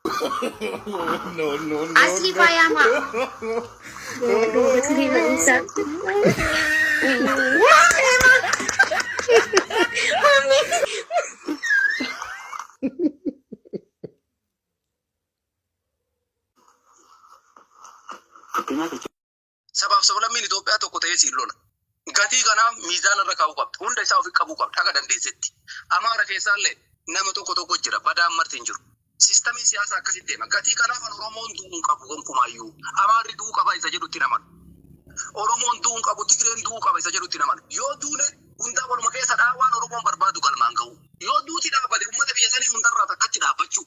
No, no, no, Aslii no. faa yaamaa. Duubatti deebi'insa. Mami. Sabaaf sablammiin Itoophiyaa tokko ta'ee siin lola. Gatii kanaaf miizaana irra kaa'uu qabda. Hunda isaa ofi qabuu qabda haga dandeessetti. Amaara keessaallee nama tokko tokko jira. Badaan marti hin jiru. Sistamiin siyaasaa akkasitti deema. Gatii kanaaf an Oromoon du'uu hin qabu gonkumaayyuu. Amaarri du'uu qaba isa jedhutti hin amanu. Oromoon du'uu hin qabu, Tigreen du'uu qaba isa jedhutti hin amanu. Yoo duune hundaa waluma keessa dhaa waan Oromoon barbaadu galmaan ga'uu. Yoo duuti dhaabbate uummata biyya sanii hundarraa takkatti dhaabbachuu.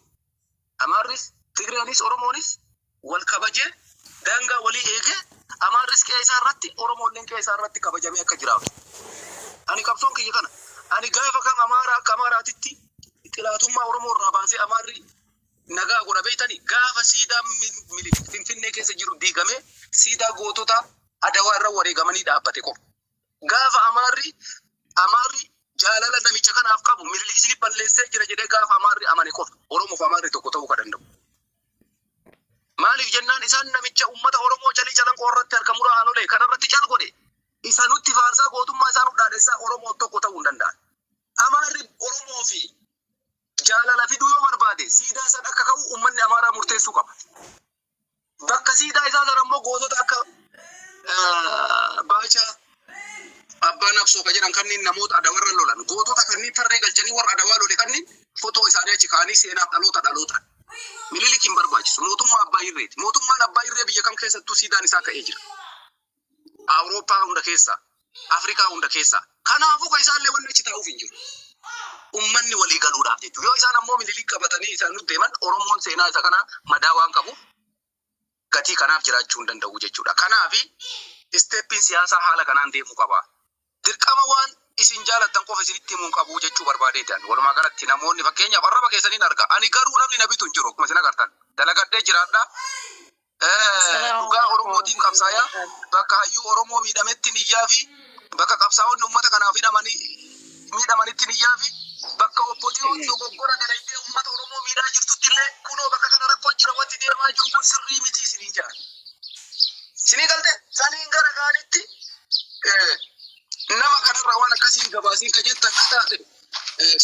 Amaarris, Tigreenis, Oromoonis wal kabajee daangaa walii eegee Amaarris qe'ee isaa irratti Oromoolleen qe'ee isaa irratti kabajamee akka jiraatu. Ani qabsoon kiyya kana. Ani gaafa kam Amaara akka Amaaraatitti xilaatummaa Oromoo irraa baasee Amaarri nagaa godha beektani gaafa siidaa Minilik Finfinnee keessa jiru diigamee siidaa gootota Adawaa irra wareegamanii dhaabbate qofa. Gaafa Amaarri jaalala namicha kanaaf qabu Minilik isin balleessee jira jedhee gaafa Amaarri amane qofa Oromoof Amaarri tokko ta'uu ka danda'u. Maaliif jennaan isaan namicha uummata Oromoo calii calanqoo irratti harka muraa aanolee kanarratti cal godhe isa nutti faarsaa gootummaa isaan dhaadessaa Oromoo tokko ta'uu hin danda'an. Amaarri Oromoo fi jaalala fiduu yoo barbaade siidaa san akka ka'u uummanni Amaaraa murteessuu qaba. Bakka siidaa isaa sana immoo gootota akka Baacaa Abbaa Nabsoo ka jedhan kanneen namoota adawarra lolan gootota kanneen tarree galchanii warra adawaa lole kanneen fotoo isaanii achi kaa'anii seenaaf dhaloota dhaloota. Minilik hin barbaachisu. Mootummaa Abbaa Irreeti. Mootummaan Abbaa Irree biyya kam keessattuu siidaan isaa ka'ee jira. Awurooppaa hunda keessa, Afrikaa hunda keessa. Kanaafuu ka isaallee wanni achi taa'uuf hin jiru. Ummanni walii galuudhaaf jechuudha. Yoo isaan ammoo Minilik qabatanii isaan nutti deeman Oromoon seenaa isa kana madaa waan qabuuf gatii kanaaf jiraachuu hin danda'u jechuudha. Kanaafi steppiin siyaasaa haala kanaan deemuu qaba. Dirqama waan isin jaalattan qofa isinitti himuu hin qabu jechuu barbaadeeti ani. Walumaa galatti namoonni fakkeenyaaf arraba keessaniin arga. Ani garuu namni na bitu hin jiru akkuma isin agartan. Dalagadhee jiraadha. Dhugaa Oromootiin qabsaayaa bakka hayyuu Oromoo miidhametti niyyaa fi bakka qabsaa'onni uummata kanaaf hidhamanii miidhamanitti niyyaa fi bakka OPDOn dogoggora dalaydee uummata Oromoo miidhaa jirtutti illee kunoo bakka kana rakkoo jira wanti deemaa jiru kun sirrii miti isiniin jedhan. Isinii galte saniin gara kaanitti nama kanarraa waan akkasii gabaasiin ka jettan ka taate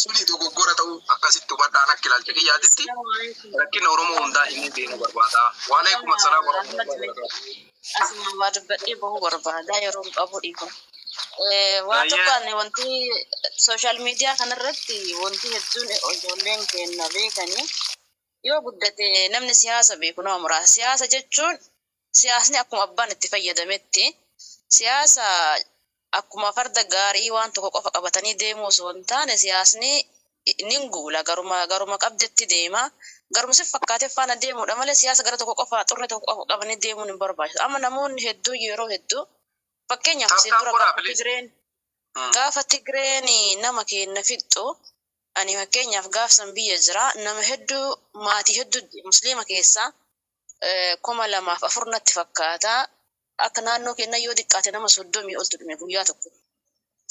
suni dogoggora ta'uu akkasitti hubadhaan akka ilaalcha kiyyaatitti rakkina Oromoo hundaa himuu deemuu barbaada. Waalaikum assalaam warahmatullahi wabarakatuh. Asuma waa dubbadhee bahuu barbaada yeroo hin qabu dhiifama. Waa tokko ani wanti social media kanarratti wanti hedduun ijoolleen keenya beekanii yoo guddate namni siyaasa beeku nama muraasa. Siyaasa jechuun siyaasni akkuma abbaan itti fayyadametti siyaasa akkuma farda gaarii waan tokko qofa qabatanii deemuu osoo hin taane siyaasni nin guula garuma garuma qabdetti deema. Garuma si fakkaatee faana deemuudha malee siyaasa gara tokko qofa xurree tokko qofa qabanii deemuun hin barbaachisu. Amma namoonni hedduu yeroo hedduu fakkeenyaaf asiin Tap tap dura godhaa gaafa please. Tigreen gaafa Tigreen nama keenya fixxu ani fakkeenyaaf gaafsan biyya jira nama hedduu maatii hedduu musliima keessaa 2004 natti fakkaata. Akka naannoo keenya yoo xiqqaate nama 30 oltu dhume guyyaa tokko.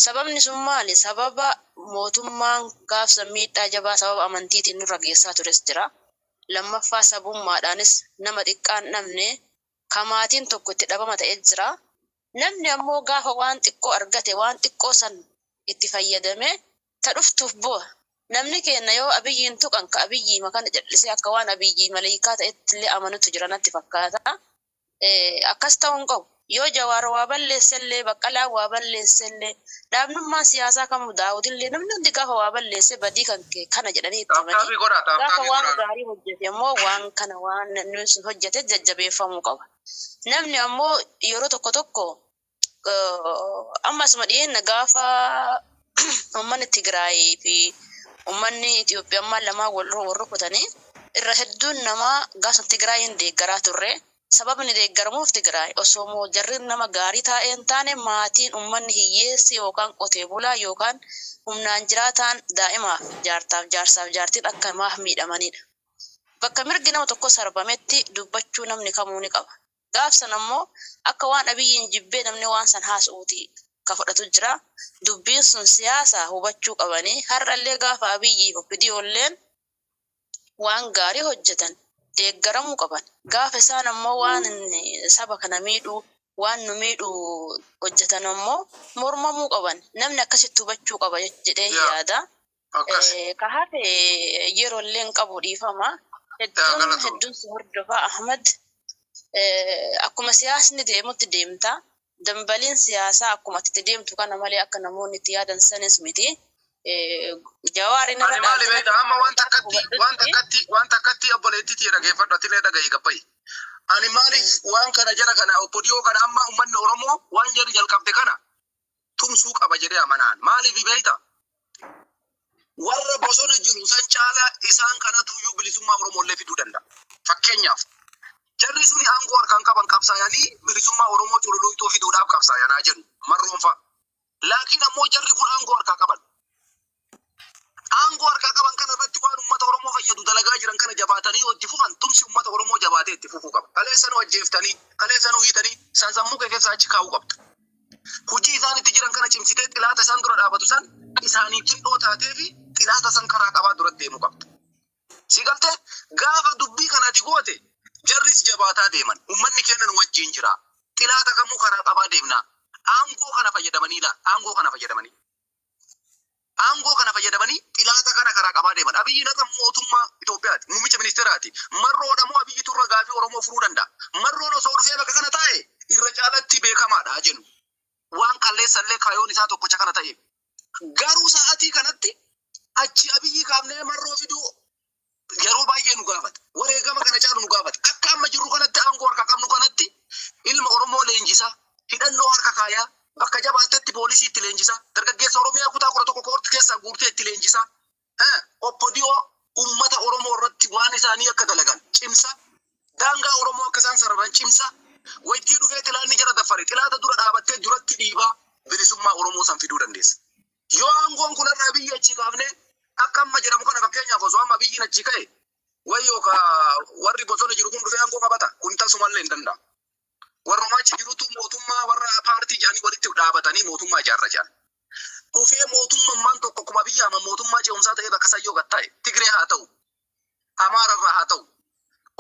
Sababni sun maali? Sababa mootummaan gaafsan miidhaa jabaa sababa amantiitiin nurra geessaa tures jira. Lammaffaa sabummaadhaanis nama xiqqaan dhabne ka maatiin tokko itti dhabama ta'e jira. Namni ammoo gaafa waan xiqqoo argate waan xiqqoo san itti fayyadamee ta dhuftuuf boo'a. Namni keenna yoo Abiyyiin tuqan ka Abiyyiima kana cal'isee akka waan Abiyyi maleeykaa ta'ettillee amanutu jira natti fakkaata. Akkas ta'uu hin qabu. Yoo Jawaar waa balleessellee, Baqqalaan waa balleessellee, dhaabnummaan siyaasaa kamuu Daawudillee namni hundi gaafa waa balleesse badii kan kee kana jedhanii itti himanii Tap tapii godhaa gaafa tap tapii waan godhaa. gaarii hojjete immoo waan kana waan namni sun hojjete jajjabeeffamuu qaba. Namni ammoo yeroo tokko tokko amma asuma dhiyeenna gaafa uummanni Tigraay fi uummanni Itoophiyaa lamaan wal wal rukutanii irra hedduun namaa gaafa Tigraayin deeggaraa turre. Sababni deeggaramuuf Tigraay osoo moo jarri nama gaarii taa'ee hin taane maatiin uummanni hiyyeessi yookaan qotee bulaa yookaan humnaan jiraataan daa'imaaf jaartaaf jaarsaaf jaartiin akka maaf miidhamanidha. Bakka mirgi nama tokko sarbametti dubbachuu namni kamuu ni qaba. Gaaf san ammoo akka waan Abiyyiin jibbee namni waan san haasa'uuti ka fudhatu jira. Dubbiin sun siyaasa hubachuu qabanii. Har'allee gaafa Abiyyiif OPDOlleen waan gaarii hojjetan Deeggaramuu qaban. Gaafa isaan ammoo waan saba kana miidhu, waan nu miidhu hojjetan ammoo mormamuu qaban. Namni akkasitti hubachuu qaba jedhee yaada. Akkas. Ka hafe yeroo illee hin qabu, dhiifama. Yaa Hedduun galatoomi. Hedduun si hordofa, Ahmad. Akkuma siyaasni deemutti deemta. Dambaliin siyaasaa akkuma ati itti deemtu kana malee akka namoonni itti yaadan sanis miti. Jawaariin irra Ani maali dhaaltee beekta, amma waan takkatti waan hubadhutti. takkatti waan takkatti obboleettii tiyya dhageeffadhu, atillee dhaga'i gabbayi. Ani maaliif waan kana jara kana OPDO kana amma uummanni Oromoo waan jarri jalqabde kana tumsuu qaba jedhee amanaan. Maaliif beekta? Warra bosona jiru san caalaa isaan kanatu iyyuu bilisummaa Oromooillee fiduu danda'a. Fakkeenyaaf, jarri suni aangoo harkaan qaban qabsaayanii bilisummaa Oromoo cululuqxuu fiduudhaaf qabsaayanaa jedhu marroonfa. Laakiin ammoo jarri kun aangoo harkaa qaban. Aangoo harkaa qaban kana irratti waan uummata Oromoo fayyadu dalagaa jiran kana jabaatanii yoo itti fufan, tumsi uummata Oromoo jabaatee itti fufuu qaba. Kaleessa nu ajjeeftanii, kaleessa nu hiitanii, san sammuu kee keessaa achi kaa'uu qabda. Hojii isaan itti jiran kana cimsitee xilaata isaan dura dhaabatu san isaaniif cindhoo taatee fi xilaata san karaa qabaa dura deemuu qabda. Si galtee, gaafa dubbii kana ati goote jarris jabaataa deeman. Uummanni keenya nu wajjin jira. Xilaata kamuu karaa qabaa deemna. Aangoo kana fayyadamanii laal. Aangoo kana fayyadamanii. Aangoo kana fayyadamanii xilaata kana karaa qabaa deeman. Abiyyi naqa mootummaa Itoophiyaati. Muummicha ministeeraati. Marroodha moo Abiyyi turra gaafii Oromoo furuu danda'a? Marroon osoo dhufee bakka kana taa'e irra caalatti beekamaadha jennu. Waan kalleessallee kaayoon isaa tokkocha kana ta'eef. Garuu sa'atii kanatti achi Abiyyi kaafnee Marroo fiduu yeroo baay'ee nu gaafata. Wareegama kana caalu nu gaafata. Akka amma jirru kanatti, aangoo harka qabnu kanatti, ilma Oromoo leenjisaa, hidhannoo harka kaayaa, bakka jabaattetti poolisii itti leenjisaa, dargaggeessa Oromiyaa kutaa 11 koorti keessaa guurtee itti leenjisaa. OPDO uummata Oromoo irratti waan isaanii akka dalagan cimsa. Daangaa Oromoo akka isaan sararan cimsa. Wayittii dhufee xilaanni jara daffare xilaata dura dhaabattee duratti dhiibaa bilisummaa Oromoo san fiduu dandeessa. Yoo aangoon kun har'a Abiyyi achii kaafnee akka amma jedhamu kana, fakkeenyaaf, osoo amma Abiyyiin achii ka'e wayyoo ka warri bosona jiru kun dhufee aangoo qabata, kun tasumallee hin danda'amu. Warruma achi jirutu mootummaa warra paartii jedhanii walitti dhaabatanii mootummaa ijaarra jedhan. Dhufee mootummaan tokko akkuma Abiyyi Ahmad mootummaa ce'umsaa ta'ee bakka sayyoo gad taa'e, Tigree haa ta'u, Amaararraa haa ta'u,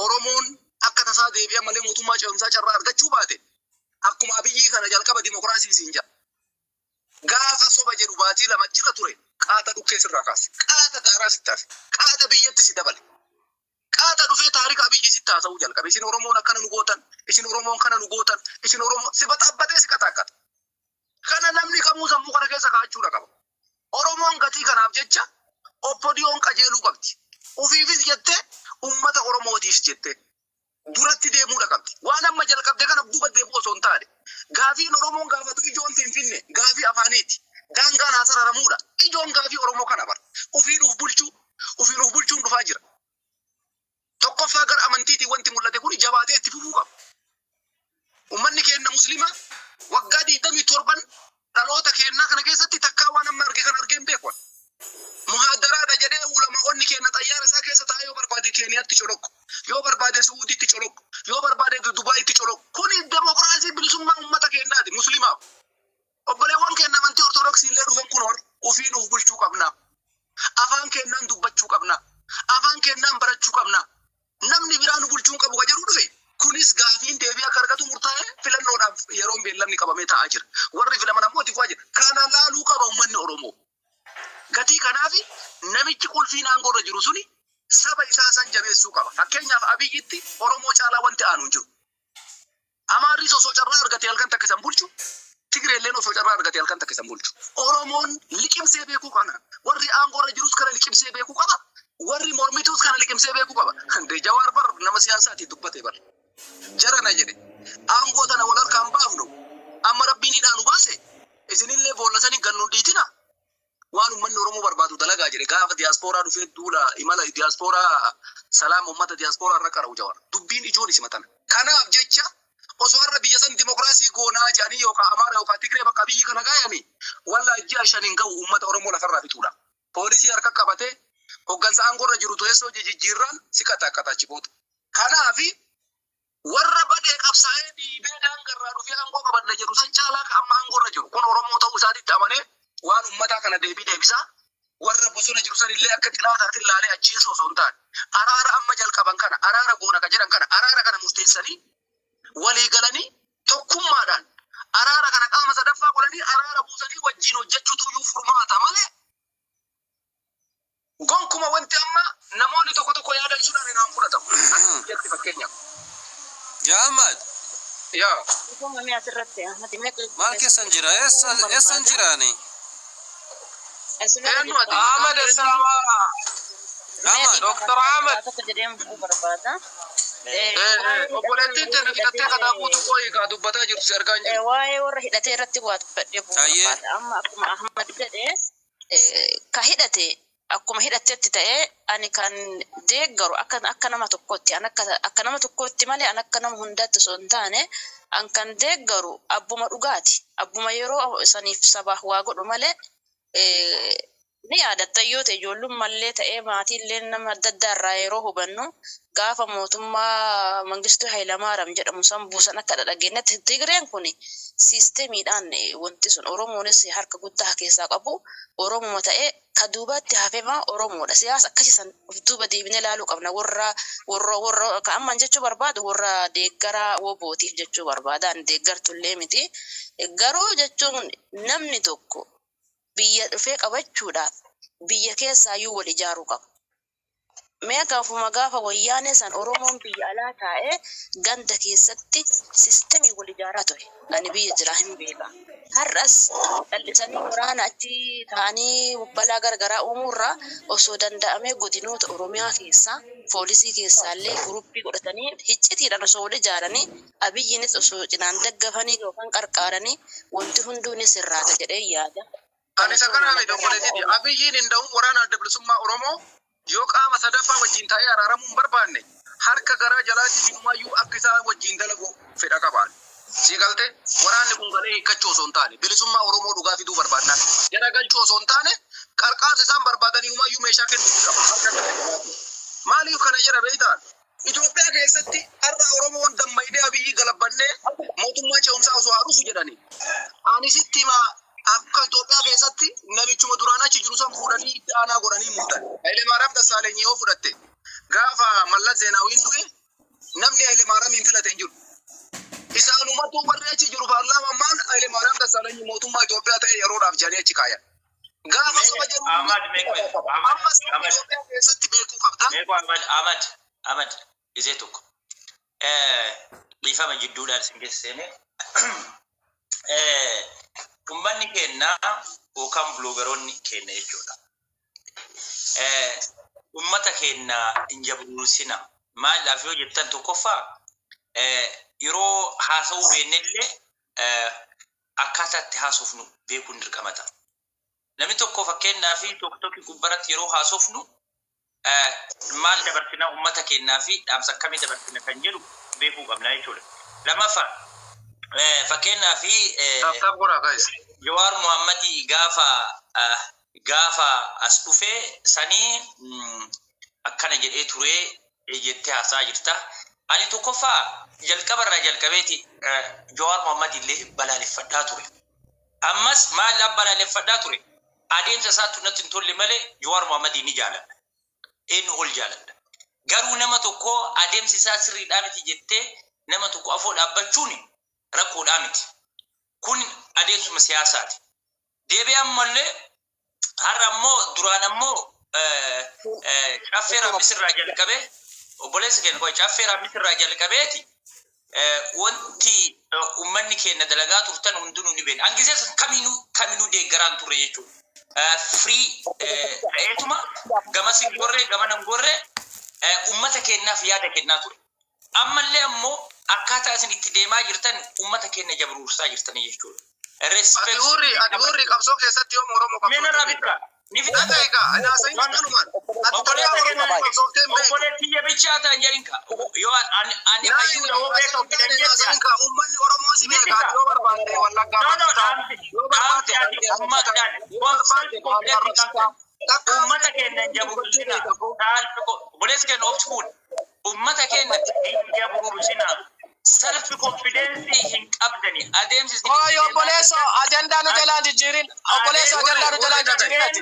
Oromoon akka tasaa deebi'a malee mootummaa ce'umsaa carraa argachuu baate, akkuma Abiyyii kana jalqaba dimokiraasii siin jedha. Gaafa soba jedhu baatii 2 jira ture, qaata dhukkee sirraa kaase. Qaata daaraa sitti hafe. Qaata biyyatti si dabale. Qaata dhufee taarika Abiyyi sitti haasa'uu jalqabe. Isin Oromoon akkana nu gootan, isin Oromoon kana nu gootan, isin Oromoo si baxaabbatee si qaxaaqqata. Kana namni kamuu sammuu kana keessa kaa'achuudha qaba. Oromoon gatii kanaaf jecha OPDOn qajeeluu qabdi. Ufiifis jettee, uummata Oromootiifis jettee duratti deemuudha qabdi. Waan amma jalqabde kana duuba deebi'u osoo hin taane. Gaafiin Oromoon gaafatu ijoon Finfinne gaafii afaaniiti. Daangaan haa sararamuudha. Ijoon gaafii Oromoo kana bara. Ufiin uf bulchuu, ufiin uf bulchuun dhufaa jira. Tokkoffaa gara amantiitiin wanti mul'ate kun jabaatee itti fufuu qaba. Uummanni keenya Musliima waggaa 27n dhaloota keenyaa kana keessatti takkaa waan amma arge kan argee hin beeku. Muhaadaraadha jedhee ulamaa'onni keenya xayyaara isaa keessa taa'ee yoo barbaade Keeniyaatti colokku, yoo barbaade Suudiitti colokku, yoo barbaade Dubaayitti colokku. Kuni demokiraasii bilisummaa uummata keenyaati Musliimaaf. Obboleewwan keenya amantii Ortodoksii illee dhufan kun hor ofiin of bulchuu qabna. Afaan keenyaan dubbachuu qabna. Afaan keenyaan barachuu qabna. Namni biraa nu bulchuu hin qabu ka jedhu dhufe. Kunis gaafiin deebii akka argatu murtaa'ee filannoodhaaf yeroon beellamni qabamee taa'aa jira. Warri filaman ammoo itti fufaa jira. Kana laaluu qaba uummanni Oromoo. Gatii kanaaf namichi qulfiin aangoo irra jiru suni saba isaa san jabeessuu qaba. Fakkeenyaaf, Abiyyitti Oromoo caalaa wanti aanu hin jiru. Amaarris osoo carraa argate halkan takka isan bulchu, Tigreelleen osoo carraa argate halkan takka isan bulchu. Oromoon liqimsee beekuu kana. Warri aangoo irra jirus kana liqimsee beekuu qaba. Warri mormituus kana liqimsee beekuu qaba. Jawaar bar nama siyaasaati dubbate bar. Jarana jedhe. Aangoo tana wal harkaan baafnu. Amma Rabbiin hidhaa nu baase. Isinillee boolla sanii gannuun dhiitina. Waan uummanni Oromoo barbaadu dalagaa jedhe gaafa diyaaspooraa dhufee duula imala diyaaspooraa salaama uummata diyaaspooraa irra qara'u Jawar. Dubbiin ijoon isima tana. Kanaaf jecha osoo har'a biyya san dimokiraasii goonaa jedhanii yookaan Amaara yookaan Tigree bakka biyyi kana gaayanii, wallaa ji'a 5 hin ga'u uummata Oromoo lafarraa fixuudha. Poolisii harka qabatee hoggansa aangoo irra jiru teessoo jijjiirraan si qaxaaqata achi booda. Kanaafi warra badee qabsaa'ee dhiibee daangarraa dhufee aangoo qabadha jedhu san caalaa ka amma aangoo irra jiru kun Oromoo ta'uu isaatitti amanee waan uummataa kana deebii deebisaa. Warra bosona jiru san illee akka xilaataatti ilaalee ajjeesuu osoo hin taane, araara amma jalqaban kana, araara goona ka jedhan kana, araara kana murteessanii walii galanii, tokkummaadhaan araara kana qaama sadaffaa godhanii araara buusanii wajjin hojjechuutu iyyuu furmaata malee, gonkuma wanti amma namoonni tokko tokko yaadan sun ani naan fudhatamu. Jetti fakkeenyaaf. Yaa Ahmad, Yaa. Ifuma asirratti Ahmad mee maal keessan jira? Eessan jiraani? Asirra Eenyu ati? Ahmad, assalaamu Ahmad. Dr. Ahmad. Tokko jedhee bu'uu barbaada. Obboleettiin teenna fixattee kataa guutuu qooyi kaa dubbataa jirtu si argaa hin jiru. Waa'ee warra hidhatee irratti waa dubbadhee bu'uu Ayyee. barbaada. Amma akkuma Ahmad jedhee, ka hidhate akkuma hidhatetti ta'ee, ani kan deeggaru akka nama tokkotti, an akka nama tokkotti malee an akka nama hundaatti osoo hin taane, an kan deeggaru abbuma dhugaati. Abbuma yeroo saniif sabaaf waa godhu malee, ni yaadatta yoo ta'e, ijoollummallee ta'ee maatiillee nama adda addaa irraa yeroo hubannu, gaafa mootummaa Mangistuu Hayilamaariyaam jedhamu san buusan akka dhageenyetti, Tigreen kun siistemiidhaan wanti sun Oromoonis harka guddaa keessaa qabu Oromuma ta'ee ka duubatti hafemaa Oromoodha. Siyaasa akkasii san of duuba deebinee ilaaluu qabna. Warra ka amman jechuu barbaadu, warra deeggaraa WBOtiif jechuu barbaada. Ani deeggartullee miti. Garuu jechuun namni tokko biyya dhufee qabachuudhaaf biyya keessaayyuu wal ijaaruu qaba. Mee gaafuma gaafa wayyaanee san Oromoon biyya alaa taa'ee ganda keessatti sistemii wal ijaaraa ture. Ani biyya jiraa hin beeka. Har'as callisanii waraana achi taa'anii balaa garagaraa uumuurraa, osoo danda'amee godinoota Oromiyaa keessaa poolisii keessaallee guruppii godhatanii hiccitiidhaan osoo wal ijaaranii, Abiyyiinis osoo cinaan daggafanii yookaan qarqaaranii, wanti hunduu ni sirraata jedhee yaada. Ani isa kana miti, obboleettiiti. Abiyyiin hin da'uun waraana Adda Bilisummaa Oromoo yoo qaama sadaffaa wajjin taa'ee araaramuu hin barbaanne, harka garaa jalaatiin inumaayyuu akka isaa wajjin dalagu fedha qabaan. Sii galte? Waraanni kun galee hiikkachuu osoo hin taane, bilisummaa Oromoo dhugaa fiduu barbaannaan, jara galchuu osoo hin taane, qarqaarsa isaan barbaadan inumaayyuu meeshaa kennuu qaba harka gara jalaatiin. Maaliif kana jedha beektaa? Itoophiyaa keessatti har'a Oromoon dammaydee Abiyyi galabbannee mootummaa ce'umsaa osoo haa dhufu jedhanii. Ani sitti himaa, akka Itoophiyaa keessatti namichuma duraan achi jiru san fuudhanii itti aanaa godhanii muudan. Hayilemaariyaam Dassaaleny yoo fudhatte, gaafa Mallas Zeenaawiin du'e namni Hayilemaariyaamiin filate hin jiru. Isaanumatu warri achi jiru paarlaamaan maal Hayilemaariyaam Dassaaleny mootummaa Itoophiyaa ta'e yeroodhaaf jedhanii achi kaayan. Gaafa saba jedhu Ahmad, meeqa Ahmad, amma saba Ahmad. Itoophiyaa keessatti beekuu qabda. Meeqo Ahmad, Ahmad, Ahmad, isee tokko. Dhiifama, jidduudhaan isin keessa seene. Uummanni keenya yookaan bloggeroonni keenya jechuudha. Uummata keenya hin jabruursina. Maaliif yoo jettan, tokkoffaa yeroo haasa'uu beennellee akkaataa itti haasofnu beekuun dirqama ta'a. Namni tokko fakkeenyaa fi tokko tokko gubbaratti yeroo haasofnu maal dabarsinaa uummata keenyaa fi dhaamsa akkamii dabarsina kan jedhu beekuu qabna jechuudha. Lammaffaa, fakkeenyaa fi Tap tap godhaa, guys. Jawaar Muhammadii gaafa as dhufee sanii akkana jedhee turee jettee haasaa jirta. Ani tokkoffaa jalqabarraa jalqabeeti Jawaar Muhammad illee balaaleffadhaa ture. Ammas maal balaaleffadhaa ture? Adeemsa isaatti natti hin tolle malee Jawaar Muhammadii ni jaaladha. Eenyu ol jaaladha. Garuu nama tokko adeemsi isaa sirriidhaa miti jettee nama tokko afoo dhaabbachuun rakkoodhaa miti. Kun adeemsuma siyaasaati. Deebi'ee ammallee har'a ammoo, duraan ammoo Caffee Raammis irraa jalqabee, obboleessa keenya qoy, Caffee Raammis irraa jalqabeeti wanti uummanni keenya dalagaa turtan hundinuu ni beekna. Hangisee kamiinuu deeggaraan turre jechuudha. Firii ta'eetuma gamas hin gorree gamana hin gorree uummata keenyaaf yaada kennaa ture. Ammallee ammoo akkaataa isin itti deemaa jirtan uummata keenya jabruursaa jirtanii jechuudha. Ati hurri qabsoo keessatti yoom Oromoo Mee narraa bitta. Ni fixata. Dhaga'i kaa, ani haasa'iin akkanumaan. Ati tarkaa Oromoo qabsooftee hin beektu. Obboleettii bichaa ta'an jedhin yoo ani hayyuudha hoo beeka of jedhan jecha. Haasa'iin kaa, uummanni Oromoo si beeka. Ati yoo barbaadde Wallaggaa No, no, barsiisaa, yoo barbaadde dhaamsi ati uummataan yoo barbaadde Baalee arrabsitaa. Takka uummata keenya hin jabruursina. Obboleessi keenya obsi kun uummata keenya hin jabruursina. Self confidence hin qabdani. Adeemsi isin Ooy, obboleesso, ajandaa nu jalaan jijjiirin. Obboleesso, ajandaa nu jalaan jijjiirin ati.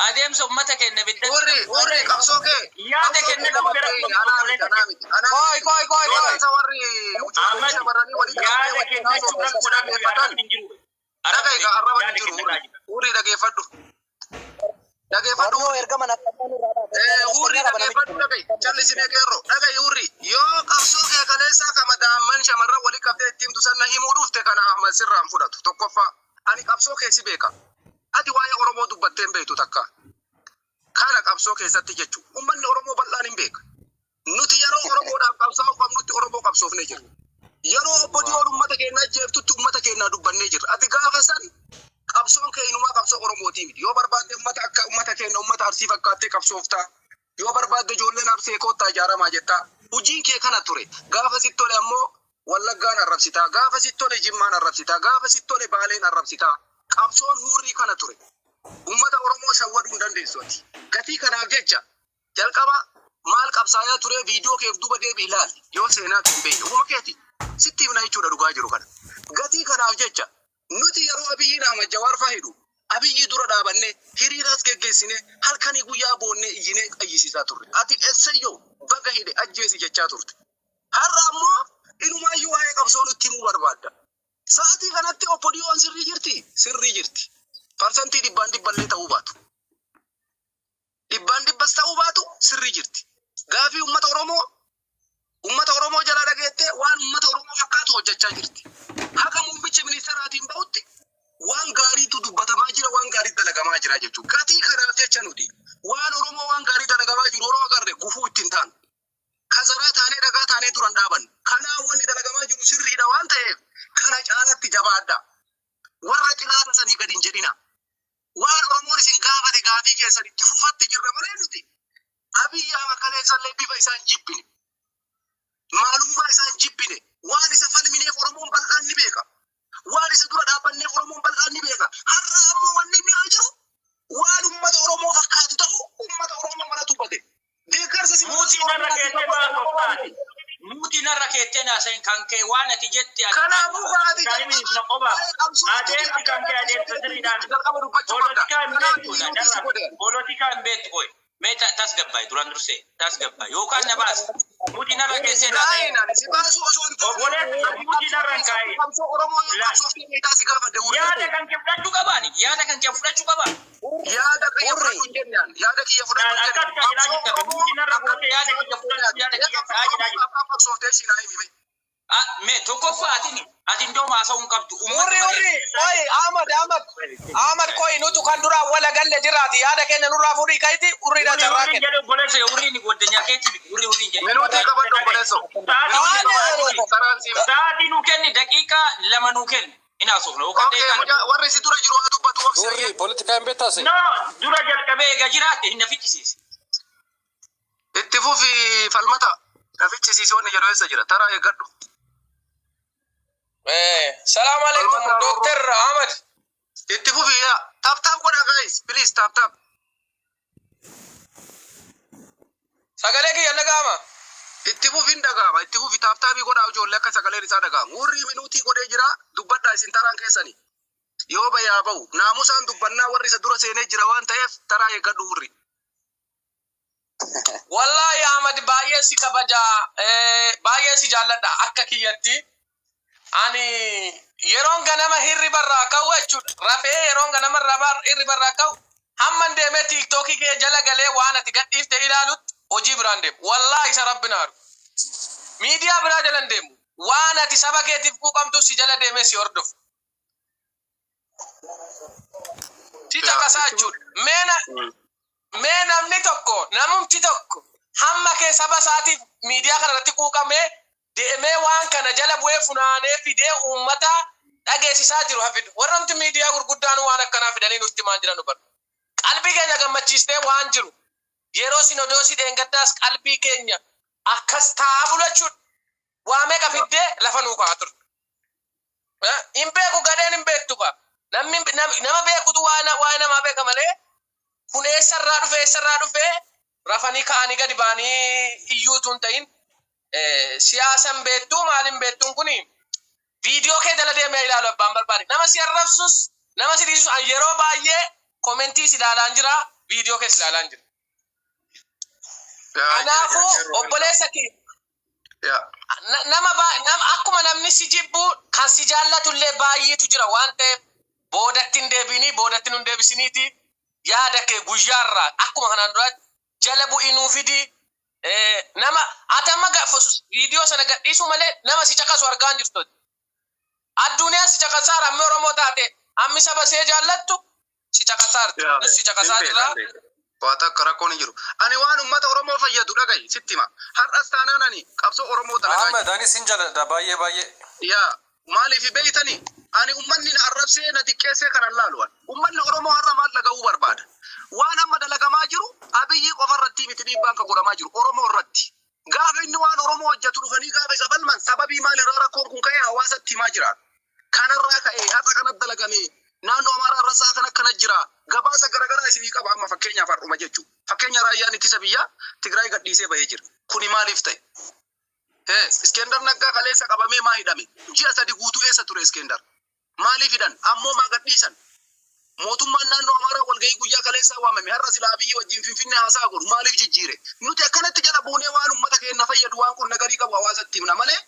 Adeemsa uummata keenya ibiddatti Hurri, hurri, qabsoo kee. Yaada Qabsoo kee kenna gama ta'e anaa miti, anaa miti, anaa Koi miti. koi koi koi. Deemansa warri ijoollee Ahmad shamarranii walitti qabdee yaada wajjin kennachuu haasoftu rakkoo sana dhabu dhaggeeffatan. arrabni hin jiru. Dhaga'i Arrabni gaa arraba hin yaada jiru kennadhaa hurri. jira. Hurri dhageeffadhu. Dhageeffadhu Warroo hurri. ergama nafxanyaa nurraa dhaabate. Hurri Nafxanyaa qaba namichi dhageeffadhu kun. dhaga'i. Callisimee qeerroo. Dhaga'i hurri. Yoo qabsoo kee kaleessaa kama daa'imman shamarran walitti qabdee ittiin himtu sana himuu dhufte kana Ahmad sirraan fudhatu. Tokkoffaa. Ani qabsoo kee si beeka. Ati waa'ee Oromoo dubbattee hin beektu takka. Kana qabsoo keessatti jechuudha. Uummanni Oromoo bal'aan hin beeka. Nuti yeroo Oromoodhaaf qabsaa'uu qabnutti Oromoo qabsoofnee jirra. Yeroo obbo Diyoon uummata keenya ajjeeftutti uummata keenyaa dubbannee jirra. Ati gaafa san qabsoon kee inumaa qabsoo Oromootii miti. Yoo barbaadde uummata akka uummata keenya uummata Arsii fakkaattee qabsooftaa. Yoo barbaadde ijoolleen Arsee koottaa ijaaramaa jettaa. Hojiin kee kana ture. Gaafa sitti tole ammoo Wallaggaan arrabsitaa. Gaafa sitti tole Jimmaan arrabsitaa. Gaafa sitti tole Baaleen arrabsitaa. Qabsoon hurrii kana ture. Uummata Oromoo shawwaduu hin dandeessu ati. Gatii kanaaf jecha jalqaba maal qabsaayaa ture viidiyoo keef duuba deebi ilaali. Yoo seenaa kee hin beekne ofuma keeti. Sitti himna jechuudha dhugaa jiru kana. Gatii kanaaf jecha nuti yeroo Abiyyiin Ahmad Jawaar faa hidhu Abiyyi dura dhaabannee hiriiraas geggeessine halkanii guyyaa boonnee iyyinee qayyisiisaa turre. Ati essayyoo baga hidhe ajjeesi jechaa turte. Har'a ammoo inumaayyuu waa'ee qabsoo nutti himuu barbaadda. Sa'atii kanatti obbo Diyoon sirrii jirti? Sirrii jirti. Parsantii dhibbaan dhibballee ta'uu baatu. Dhibbaan dhibbas ta'uu baatu sirrii jirti. Gaafii uummata Oromoo uummata Oromoo jalaa dhageettee waan uummata Oromoo fakkaatu hojjechaa jirti. Haga muummicha ministeeraatiin ba'utti waan gaariitu dubbatamaa jira, waan gaarii dalagamaa jira jechuudha. Gatii kanaaf jecha nuti waan Oromoo waan gaarii dalagamaa jiru yeroo agarre gufuu ittiin taanu. Kazaraa taanee dhagaa taanee duran dhaabannu. Kanaaf wanni dalagamaa jiru sirriidha waan ta'eef kana caalatti jabaadha. Warra xilaata sanii gadi hin jedhina. Waan Oromoon isin gaafate gaafii keessan itti fufatti jirra malee nuti Abiyyi Ahmad kaleessallee bifa isaan jibbine. Maalummaa isaan jibbine. Waan isa falmineef Oromoon bal'aan ni beeka. Waan isa dura dhaabbanneef Oromoon bal'aan ni beeka. Har'a ammoo wanni inni irra jiru waan uummata Oromoo fakkaatu ta'u uummata Oromoo maratu hubate. Deeggarsa si Muutii narra keettee baasoftaati. Muutii narra keettee naasayin kan kee waan ati jette ati Kanaafuu kaati Kaanimi na qoba. Adeemsi kan kee adeemsa sirriidhaan. jalqaba dubbachuu qabda. Polotikaa hin Kanaaf beektu iyyuu si narra. godhe. Polotikaa hin beektu qoy. Mee tasgabbaay duraan dursee tasgabbaay yookaan na baas. Muutii narra keessee naasayin. Gaa'een ani si baasuu osoo hin taane Obboleessi muutii narra hin kaa'in. qabsoo Oromoo yoo qabsoo fi si gaafadhe Yaada kan kee fudhachuu qabaani. Yaada kan kee fudhachuu qabaan. Yaada kiyya fudhadhu hin jennaan. Yaada kiyya fudhadhu hin Akkas jennaan. kan jedhaa jirta. Muutii narra gootee yaada kiyya fudhachuu yaada kiyya ta'aa jedhaa jirta. Afaan qabsooftee si naa himi. Ah, mee tokkoffaa atin ati iddoo haasa'uu hin qabdu. Hurri hurri koi Ahmad Ahmad Ahmad koi nutu kan dura wala galle jiraati yaada keenya nurraa fuudhii kayti hurriidha Hurri carraa hurri kenna. jedhu obboleessa hurri ni goddanyaa keetti miti hurri hurri jedhu. Minuutii qabadhu obboleesso. Sa'aatii Karaan si sa'aatii nuu kenni daqiiqaa 2 nuu kenni. Hin haasofnu yookaan Okay, daqiiqaa 2. mucaa warri si dura jiru haa dubbatu obsi. Hurri politika hin beektaase. No, dura jalqabee eega jiraatte hin na fichisiise. Itti fufi falmata. Nafichisiisee wanni jedhu eessa jira? Taraa eeggadhu. Salaam alaikum Falmata Dr. Ahmad. Itti fufi yaa. Tap tap godha guys. Please tap tap. Sagalee kiyya dhaga'ama. Itti fufi hin dhaga'ama. Itti fufi tap tapii godhaa ijoollee akka sagaleen isaa dhaga'amu. Hurrii minuutii godhee jira. Dubbadhaa isin taraan keessani. Yoo bayaa ba'u. Naamusaan dubbannaa warri isa dura seenee jira waan ta'eef taraa eeggadhu hurri. Wallahi Ahmad baay'ee si kabaja, baay'ee si jaalladha akka kiyyatti. Ani yeroon ganama hirribarraa ka'u jechuudha. Rafee yeroon ganama hirribarraa ka'u hamman deemee TikTokii kee jala galee waan ati gadhiifte ilaalutti hojii biraan deemu. Wallahi isa rabbi naaru. Miidiyaa biraa jala hin deemu. Waan ati saba keetiif quuqamtu si jala deemee si hordofu. Si caqasaa jechuudha. Mee namni tokko namumti tokko hamma kee saba isaatiif miidiyaa kana irratti quuqamee deemee waan kana jala bu'ee funaanee fidee uummata dhageessisaa jiru hafidu. Warramti miidiyaa gurguddaan waan akkanaa fidanii nutti himaa jiran bara. Qalbii keenya gammachiistee waan jiru yeroo sinodoosii dheengaddaas qalbii keenya akkas taa'aa bulachuudha. Waa meeqa fiddee lafa nuu kaa'aa turte. Hin beeku gadheen hin beektu kaa. Namni nama beekutu waa'ee namaa beeka malee kun eessarraa dhufe rafanii ka'anii gadi ba'anii iyyuutu hin ta'in siyaasan beektuu maaliin beektuun kuni viidiyoo kee jala deemee ilaalu abbaan barbaade. Nama si arrabsus nama si dhiisus an yeroo baay'ee commentiis ilaalaan jira. Viidiyoo keessa ilaalaa hin jiru. Kanaafuu obboleessa kee nama akkuma namni si jibbu kan si jaallatullee baay'eetu jira waan ta'eef boodatti hin deebiinii, boodatti nun deebisiniiti. Yaada kee guyyaarraa akkuma kanaan duraatti jala bu'ii nuu fidi. Nama ati amma viidiyoo sana gadhiisuu malee nama si caqasu argaa hin jirtu. Addunyaa si caqasaara, ammi Oromoo taate, ammi saba see jaallattu si caqasaarti. Nus si caqasaa jirra. Waa takka rakkoon hin jiru. Ani waan uummata Oromoo fayyadu dhagahi sitti hima. Har'as taanaan ani qabsoo Oromoo dalagaa jira. Ahmed, ani sin jaaladha baay'ee baay'ee. Yaa, maaliif beeytanii? Ani uummanni na arrabsee na xiqqeessee kanan laalu ani. Uummanni Oromoo har'a maal dhaga'uu barbaada? Waan amma dalagamaa jiru Abiyyi qofa irratti miti, dhiibbaan kan godhamaa jiru Oromoo irratti. Gaafa inni waan Oromoo hojjetu dhufanii gaafa isa falman, sababii maalirraa rakkoon kun ka'ee hawaasatti himaa jira. Kanarraa ka'ee har'a kanatti dalagame, naannoo Amaaraa irra isaa kan akkana jira. Gabaasa garaagaraa isinii qaba amma, fakkeenyaaf har'uma jechuudha. Fakkeenya, raayyaan ittisa biyyaa Tigraay gadhiisee bahee jira. Kuni maaliif ta'e? Iskendar Naggaa kaleessa qabamee maa hidhame? Ji'a 3 guutuu eessa ture Iskendar? Maaliif hidhan? Ammoo maa gadhiisan? Mootummaan naannoo Amaaraa walgahii guyyaa kaleessaa waamame har'a silaa Abiyyi wajjin Finfinnee haasaa godhu maaliif jijjiire? Nuti akkanatti jala buunee waan uummata keenya fayyadu, waan kun nagarii qabu hawaasatti himna malee,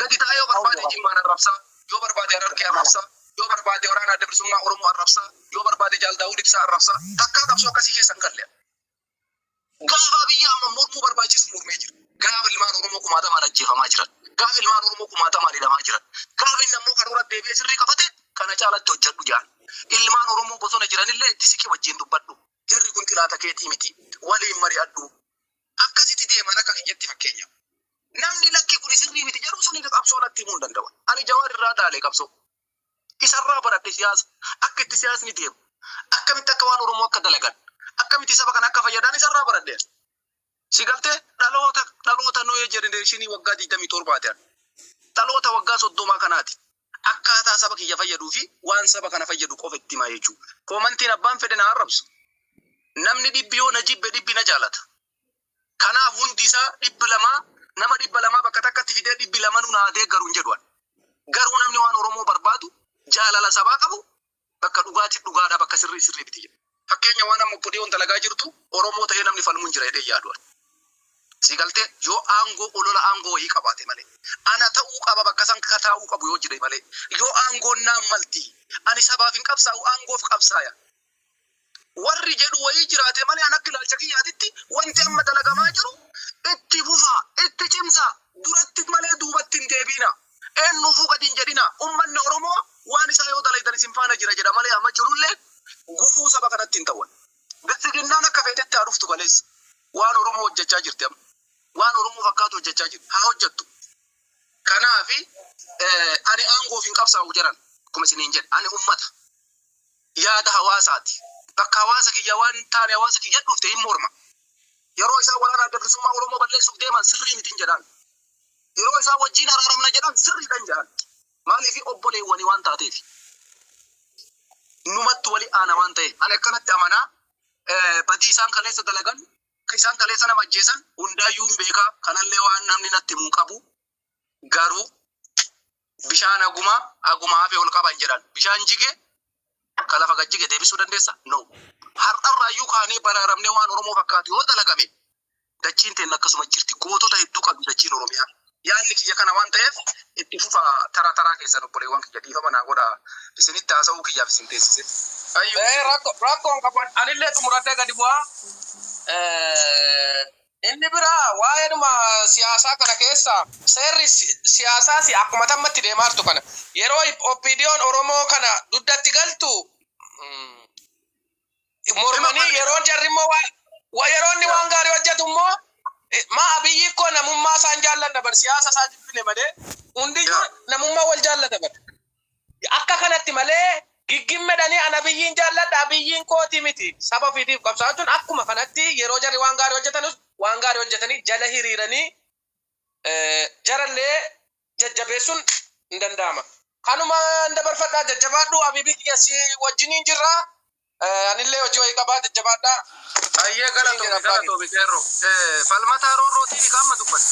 gadi taa'ee yoo barbaade Jimmaan arrabsaa, yoo barbaade Harargee arrabsaa, yoo barbaade waraana Adda Bilisummaa Oromoo arrabsaa, yoo barbaade Jaal Daawud Ibsaa arrabsaa, takkaa qabsoo akkasii keessa hin galle. Gaafa Abiyyi amma mormuu barbaachisu mormee jira. Gaafa ilmaan Oromoo kumaatamaan ajjeefamaa jiran, gaafa ilmaan Oromoo kumaatamaan hidhamaa jiran, gaafa inni ammoo karoora deebi'ee sirrii qabate kana caalatti hojjedhu jaan. Ilmaan Oromoo bosona jiranillee itti siqi, wajjin dubbadhu. Jarri kun xilaata keetii miti. Waliin mari'adhu. Akkasitti deeman akka kiyyatti fakkeenya. Namni lakki kun sirrii miti jedhu suni qabsoo natti himuu hin danda'u. Ani Jawaar irraa dhaalee qabsoo. Isarraa baradhe siyaasa. Akka itti siyaasni deemu. Akkamitti akka waan Oromoo akka dalagan. Akkamitti saba kana akka fayyadan isarraa baradhe. Si galtee, dhaloota nuyi generation waggaa 27ti. Dhaloota waggaa 30 kanaati. Akkaataa saba kiyya fayyaduu fi waan saba kana fayyadu qofa itti himaa jechuudha. Commentiin abbaan fedhe na arrabsu. Namni dhibbi yoo na jibbe, dhibbi na jaalata. Kanaaf hundi isaa 200, nama 200 bakka takkatti fidee dhibbi lamanuu na deeggaru hin jedhu. Garuu namni waan Oromoo barbaadu, jaalala sabaa qabu, bakka dhugaati dhugaadha, bakka sirrii sirrii miti jedhu. Fakkeenya, waan amma OPDOn dalagaa jirtu Oromoo ta'ee namni falmuu hin jira jedhee yaadu. Si galtee, yoo aangoo olola aangoo wayii qabaate malee, ana ta'uu qaba bakka san ka taa'uu qabu yoo jedhe malee, yoo aangoon naan malti, ani sabaaf hin qabsaa'u, aangoof qabsaaya warri jedhu wayii jiraate malee, an akka ilaalcha kiyyaatitti wanti amma dalagamaa jiru itti fufaa, itti cimsaa, duratti malee duubatti hin deebiina. Eenyuufuu gadi hin jedhina. Ummanni Oromoo waan isaa yoo dalaydan isin faana jira jedha malee amma jirullee gufuu saba kanatti hin ta'u. Biltsiginnaan akka feetetti haa dhuftu kaleessa. Waan Oromoo hojjechaa jirti amma. Waan Oromoo fakkaatu hojjechaa jirti. Haa hojjettu. Kanaafi ani aangoof hin qabsaa'u jedhan, akkuma isiniin jedhe, ani ummata. Yaada hawaasaati. Bakka hawaasa kiyya waan taane hawaasa kiyya dhufte hin morma. Yeroo isaan waraana Adda Bilisummaa Oromoo balleessuuf deeman sirrii mitin jedhaan. Yeroo isaan wajjin araaramna jedhan sirriidhan jedhan. Maaliif? Obboleewwanii waan taateef. Numatti wali aana waan ta'eef. Ani akkanatti amanaa, badii isaan kaleessa dalagan, isaan kaleessa nama ajjeesan hundaayyuu hin beekaa. Kanallee waan namni natti himuu qabu. Garuu bishaan haguma haguma hafe ol qaban jedhan. Bishaan jige ka lafa gad jige deebisuu dandeessa? No. Har'arraayyuu kaanee baraaramnee waan Oromoo fakkaatu yoo dalagame, dachiin teenna akkasuma jirti. Gootota hedduu qabdi dachiin Oromiyaa. Yaadni kiyya kana waan ta'eef itti fufa tara taraa keessan, obboleewwan kiyya. Dhiifama naa godha, isinitti haasa'uu kiyyaaf isin teessise. Ayyuu. Rakkoon qabu, anillee xumuradhee gadi bu'aa. Inni biraa waa'eedhuma siyaasaa kana keessa seerri siyaasaa si akkuma tammatti deemaa jirtu kana yeroo OPDOn Oromoo kana duddatti galtu mormanii, yeroo jarri immoo yeroo inni waan gaarii hojjetu immoo maa Abiyyi koo namummaa isaan jaallanna bar, siyaasa isaa jibbine malee hundiyyuu namummaa wal jaallata bar. Akka kanatti malee giggimmedhanii an Abiyyiin jaalladha, Abiyyiin kooti miti. Saba ofiitiif qabsaa'achuun akkuma kanatti yeroo jarri waan gaarii hojjetanus waan gaarii hojjetanii jala hiriiranii jarallee jajjabeessuun hin danda'ama. Kanuma dabarfadhaa, jajjabaadhu Abibii kiyya, si wajjiniin jirra. Anillee hojii wayii qabaa, jajjabaadhaa. Ayyee, galatoomi, galatoomi qeerroo. Falmataa Roorrootiin qaama dubbate.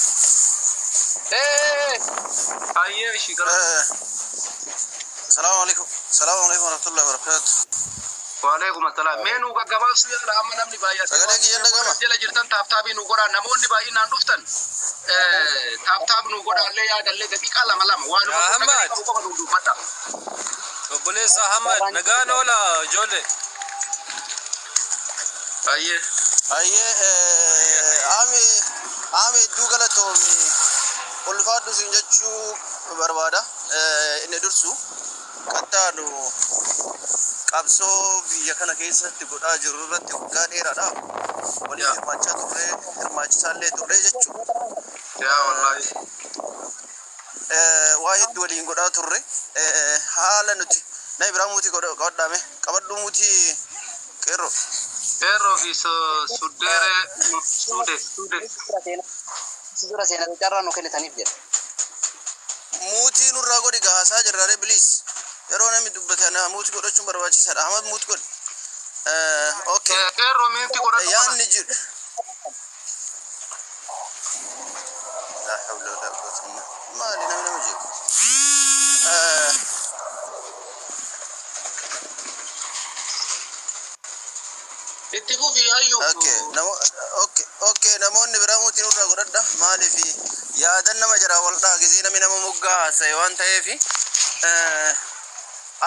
Ayyee, ishii galatoomi. السلام عليكم، السلام عليكم ورحمة الله وبركاته. Waalaikum assalam. Mee nu gaggabaabsuu yaala, amma namni baay'atee Sagalee waan kiyyan dhufeef dhagama. warra jala jirtan tap tapii nu godhaa. Namoonni baay'inaan dhuftan tap tap nu godhaallee yaadallee daqiiqaa lama lama waanuma Yaa kun Ahmad. qabu qofa nu dubbadha. Obboleessa Ahmad, nagaan oola ijoollee. Baay'ee. Ayyee, ame ame hedduu galatoomi, ulfaadhu sin jechuu barbaada. Inni dursu qaxxaanu qabsoo biyya kana keessatti godhaa jirru irratti waggaa dheeraadhaaf waliin hirmaachaa turre, hirmaachisaallee turre jechuudha. Yaa wallaahi. Waa hedduu waliin godhaa turre. Haala nuti na biraa muutii qabadhaame qabadhu muutii qeerroo. Qeerroo fi suddeeree suude suude. Si dura seenaa carraa nu kennitaniif jedha. Muutii nurraa godhi, gahaasaa jirra ree, please. Yeroo namni dubbate na muutii godhachuun barbaachisaadha. Ahmad, mute godhi. Okay. Qeerroo, mute godhadhu. Yaanni jiru. لا حول ولا قوة إلا maali namni nama jeequ? Itti fufi hayyuu. Okay, namo okay, namoonni biraa muutii nurraa godhadha. Maaliif yaadan nama jara wal dhaa gisee namni nama moggaa haasa'e waan ta'eef,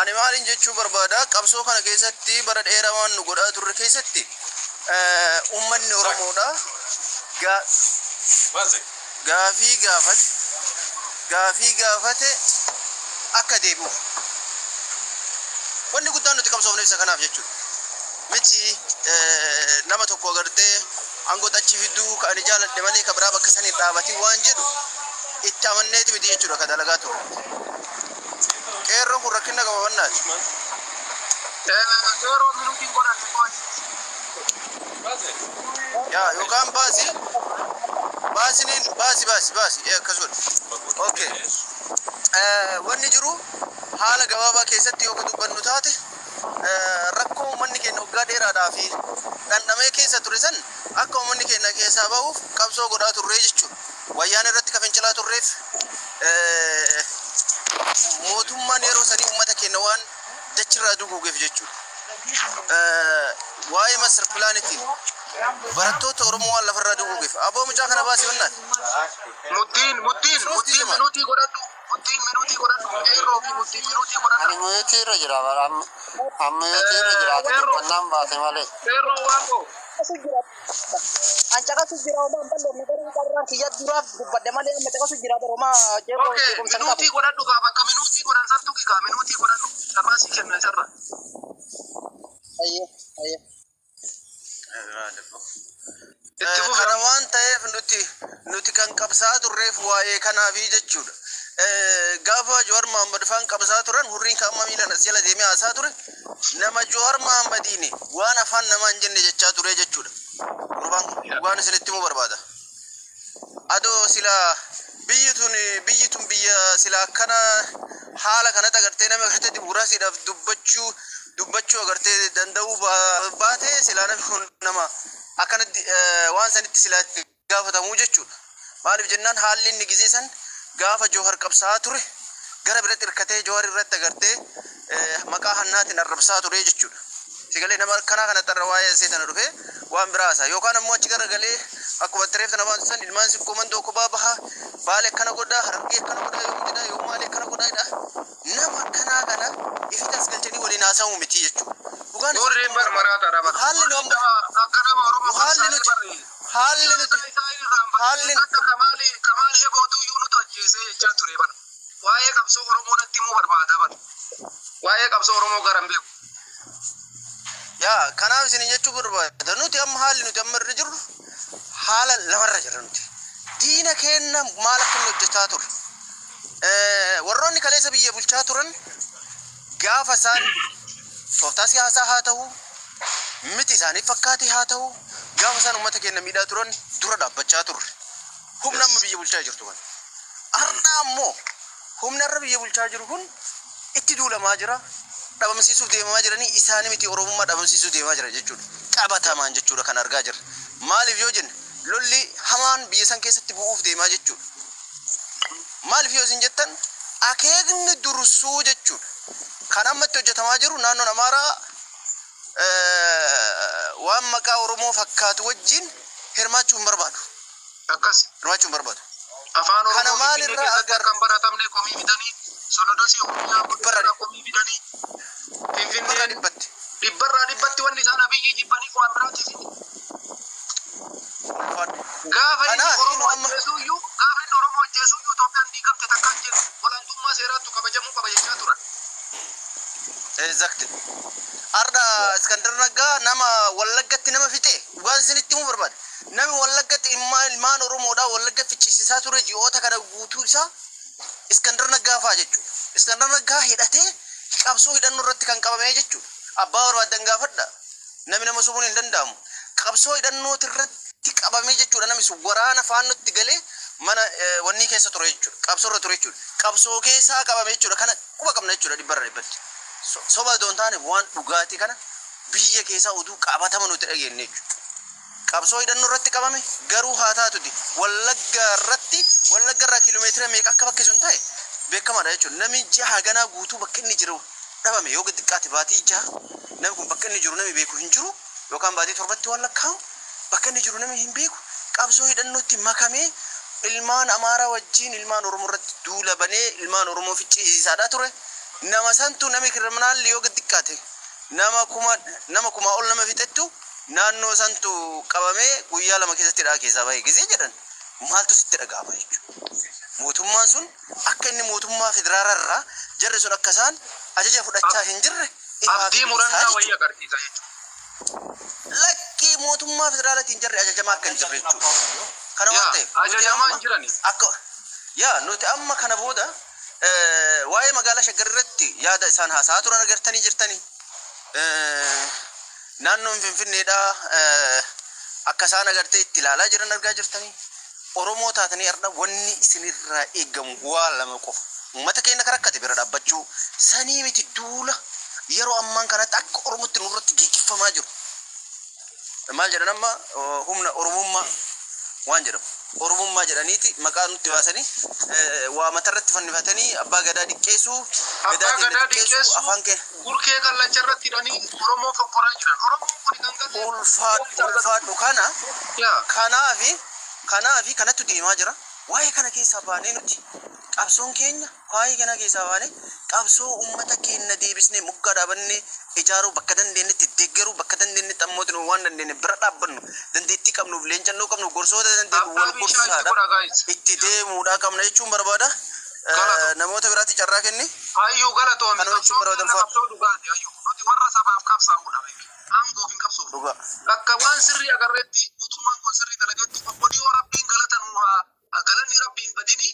ani maalin jechuu barbaada, qabsoo kana keessatti bara dheeraa waan nu godhaa turre keessatti uummanni Oromoodha gaafii gaafate, gaafii gaafate akka deebi'uuf. Wanni guddaan nuti qabsoofne isa kanaaf jechuudha. Miti nama tokko agartee aangoo achi fiduu ka ani jaaladhe malee ka biraa bakka sanii dhaabatii waan jedhu itti amanneeti miti jechuudha ka dalagaa ture. Qeerroon kun rakkina qaba bannaati. Qeerroo, mute godhadhu. Yaa yookaan baasi baasiniin baasi baasi baasi akkasuma. Okay. Wanni jiru haala gabaabaa keessatti yoo ka dubbannu taate, rakkoo uummanni keenya waggaa dheeraadhaa fi dhandhamee keessa ture san akka uummanni keenya keessaa bahuuf qabsoo godhaa turree jechuudha. Wayyaan irratti ka fincilaa turreef mootummaan yeroo sanii uummata keenya waan dachirraa duguugeef jechuudha. Waa'ee master planitiin barattoota Oromoo waan lafarraa duguugeef aboo mucaa kana baasii bannaati. Muttiin muttiin muttiin mute godhadhu. Muttiin mute godhadhu. Qeerroo fi muttiin mute godhadhu. Ani mute irra jira bara amma mute irra jira, ati dubbannaan baate malee. Qeerroo waaqoo. An caqasu jira, homaa bal'oomne, garuu carraan kiyya duraaf dubbadhe malee amma caqasu jira, bara homaa jeeqoo Okay, jeequmsa hin qabu. mute godhadhu kaa, bakka mute godhan san tuqi kaa, mute godhadhu. Carraa sii kenna isarra. Ayyee ayyee. Itti fufi. Kana waan ta'eef nuti kan qabsaa turreef waa'ee kanaafi jechuudha. Gaafa Jawaar Mohammad faan qabsaa turan, hurriin kan amma miilaan as jala deemee haasaa ture nama Jawaar Mohammadiin waan afaan namaa hin jenne jechaa ture jechuudha. Gurbaan kun waan isinitti himuu barbaada. Adoo sila biyyi tun biyya sila akkana haala kanatti agartee nama agartee dimokiraasiidhaaf dubbachuu agartee danda'uu baate, silaa namni kun nama akkanatti waan sanitti silaa itti gaafatamuu jechuudha. Maaliif jennaan, haalli inni gizee san gaafa Joohar qabsaa'aa ture gara biratti hirkatee Joohar irratti agartee maqaa hannaatiin arrabsaa ture jechuudha. Sigalee nama akkanaa kanatti irra waa'ee asii tana dhufee waan biraa haasa'a. Yookaan ammoo achi garagalee akkuma tireef tana baatu san ilmaan sikkoo mandoo kophaa bahaa, baale akkana godhaa, harargee akkana godhaa, yoo jedhaa, yoo maali akkana godhaa jedha. Nama akkanaa kana ifitti as galchanii waliin haasa'uu miti jechuudha. Dhugaan Hurriin bar maraataadha bar. Haalli nu amma Akka nama Oromoo haalli nuti haalli nuti haalli akka Kamaali Kamaali Ebootu iyyuu nutu ajjeesee jechaa ture bar. Waa'ee qabsoo Oromoo natti himuu barbaada bar. Waa'ee qabsoo Oromoo garan beeku. Yaa, kanaaf isin jechuu barbaada, nuti amma haalli nuti amma irra jirru haala lamarra jirra nuti. Diina keenna maal akka inni hojjechaa ture. Warroonni kaleessa biyya bulchaa turan gaafa isaan tooftaa siyaasaa haa ta'u miti isaaniif fakkaate haa ta'u, gaafa isaan uummata keenya miidhaa turan dura dhaabbachaa turre. Humna amma biyya bulchaa jirtu kana. Har'a ammoo humna irra biyya bulchaa jiru kun itti duulamaa jira. Dhabamsiisuuf deemaa jiranii, isaanii miti, Oromummaa dhabamsiisuuf deemaa jira jechuudha. Qabatamaan jechuudha kan argaa jirra. Maaliif yoo jenne, lolli hamaan biyya san keessatti bu'uuf deemaa jechuudha. Maaliif yoo isin jettan, akeekni dursuu jechuudha. Kan amma itti hojjetamaa jiru naannoon Amaaraa Waan maqaa Oromoo fakkaatu wajjin hirmaachuu hin barbaadu. Akkas. Hirmaachuu hin barbaadu. Afaan Kana Oromoo Finfinnee maalirraa keessatti agarra? akka hin baratamne komii fidanii, sonodosii Oromiyaa Dhibbarraa guddaa komii fidanii, dhibbarraa Finfinneen dhibbatti. dhibbarraa dhibbatti wanni isaan Abiyyi jibbaniif waan biraatiif miti. Ulfaadhu. Gaafa inni Kanaaf nu Oromoo amma ajjeesuu iyyuu, gaafa inni Oromoo ajjeesuu iyyuu Itoophiyaan diigamte takka hin jedhu. Olaantummaa seeraattu kabajamuu qaba jechaa turan. Exactly. Arda Iskandar Naggaa nama Wallaggatti nama fixe waan isinitti himuu barbaade. Nami Wallaggatti ilmaan Oromoodhaa Wallagga ficcisiisaa ture ji'oota kana guutuu isaa Iskandar Naggaa fa'aa jechuudha. Iskandar Naggaa hidhatee qabsoo hidhannoo irratti kan qabame jechuudha. Abbaa barbaadan gaafadha. Nami nama sobuun hin danda'amu. Qabsoo hidhannooti irratti qabamee jechuudha. Namni sun waraana faannootti galee mana wanni keessa ture jechuudha. Qabsoo irra ture jechuudha. Qabsoo keessaa qabame jechuudha. Kana quba qabna jechuudha dhibbarra dhibbatti. Soba otoo hin taane waan dhugaatii kana biyya keessaa oduu qabatama nuti dhageenye jechuudha. Qabsoo hidhannoo irratti qabame garuu haa taatuti Wallagga irratti, Wallagga irraa kiiloomeetira meeqa akka bakki sun ta'e beekamaadha jechuudha. Namni ji'a haganaa guutuu bakka inni jiru dhabame, yoo gad xiqqaate baatii 6 namni kun bakka inni jiru namni beeku hin jiru, yookaan baatii 7tti waan lakkaa'amu bakka inni jiru namni hin beeku. Qabsoo hidhannootti makamee ilmaan Amaaraa wajjin ilmaan Oromoo irratti duula banee ilmaan Oromoo ficcisiisaadhaa ture. Nama santu nami kiriminaalli yoo gad xiqqaate nama kumaa ol nama fixettu naannoo santu qabamee guyyaa 2 keessatti hidhaa keessaa bahe gizee jedhan maaltu sitti dhaga'ama jechuudha. Mootummaan sun akka inni mootummaa federaalaa irraa jarri sun akka isaan ajaja fudhachaa hin jirre ifaa fi Abdii bilisaa murannaa wayii jechuudha. agarsiisa jechuudha. Lakkii, mootummaa federaalaatiin jarri ajajamaa akka hin jirre jechuudha. Kana waan Yaa ta'eef nuti ajajamaa amma hin jirani. akka yaa nuti amma kana booda waa'ee magaalaa Shaggar irratti yaada isaan haasa'aa turan agartanii jirtanii. Naannoon Finfinneedhaa akka isaan agartee itti ilaalaa jiran argaa jirtanii. Oromoo taatanii har'a wanni isinirraa eegamu waa lama qofa. Uummata keenya kan rakkate bira dhaabbachuu sanii miti, duula yeroo ammaan kanatti akka Oromootti nurratti geeggeeffamaa jiru. Maal jedhan amma, humna Oromummaa waan jedhamu. Oromummaa jedhaniiti maqaa nutti baasanii waa matarratti fannifatanii abbaa gadaa diqqeessuu, gadaa Abbaa keenya gadaa diqqeessuu, diqqeessuu, afaan keenya gurkee kallacha irratti hidhanii Oromoo fokkoraa jiran. Oromoon kun kan galee Ulfaadhu, ulfaadhu. Kana yaa kanaafi kanattu deemaa jira. Waa'ee kana keessaa baanee nuti qabsoon keenya waa'ee kana keessaa baanee qabsoo uummata keenya deebisnee moggaa dhaabannee ijaaruu, bakka dandeenyetti deeggaruu, bakka dandeenyetti ammoo nu waan dandeenye bira dhaabbannu, dandeettii qabnuuf, leencannoo qabnu, gorsoota dandeenyu wal Abbaa bishaan itti gorsaadha godha guys. itti deemuudhaa qabna jechuun barbaada. Galatoom. Namoota biraatti carraa kenni. Hayyuu, galatoomi. Kana jechuun Qabsoon barbaada, keenya ulfaadhu. qabsoo dhugaati hayyuu. Nuti warra sabaaf qabsaa'uudha beeki. Aangoof hin qabsoofnu. Dhugaa. Bakka waan sirrii agarreetti, mootummaan kun sirrii dalagetti, obbo Dhiyoo Rabbiin galata nuu haa galanni Rabbiin badini.